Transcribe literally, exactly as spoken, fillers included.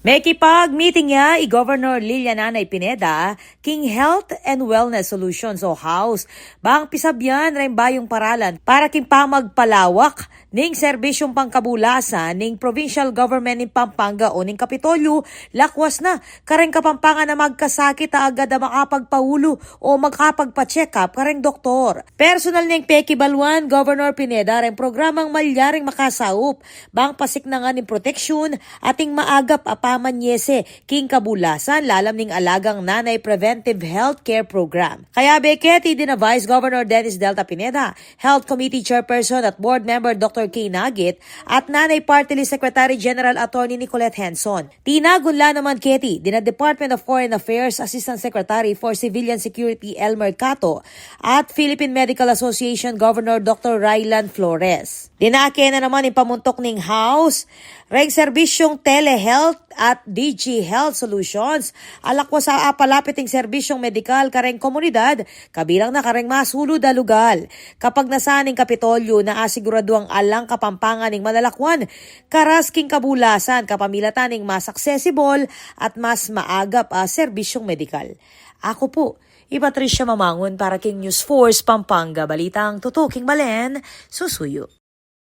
Mekipag-meeting ya i Governor Lilia Nanay Pineda king Health and Wellness Solutions o HOWS, bang pisabyan reng bayung paralan para king pamagpalawak ning serbisyung pangkabulasan ning provincial government ning Pampanga o ning Kapitolyo, lakwas na kareng Kapampangan a magkasakit a agad a makapagpaulu o makapagpa-check-up kareng doktor. Personal neng pekibaluan Governor Pineda reng programang malyaring makasaup bang pasiknangan ning proteksyun at ing maagap a pamanyese king kabulasan lalam ning Alagang Nanay Preventive Health Care Program. Kayabe keti dina Vice Governor Dennis Delta Pineda, Health Committee Chairperson at Board Member Doctor Kay Nagit, at Nanay Party List Secretary General Attorney Nicolette Henson. Tinagun la naman keti dina Department of Foreign Affairs Assistant Secretary for Civilian Security Elmer Cato at Philippine Medical Association Governor Doctor Rylan Flores. Dinake na naman ing pamuntuk ning HOWS reng serbisyung telehealth at DigiHealth Solutions a lakwas a apalapit ing serbisyung medikal kareng komunidad, kabilang na kareng masulud a lugal. Kapagnasan ning Kapitolyo na asiguradu ing alang Kapampangan ning manalakwan karas king kabulasan kapamilatan ning mas accessible at mas maagap a serbisyung medikal. Aku pu i Patricia Mamangun para king News Force Pampanga, balitang tutuking balen, susuyu.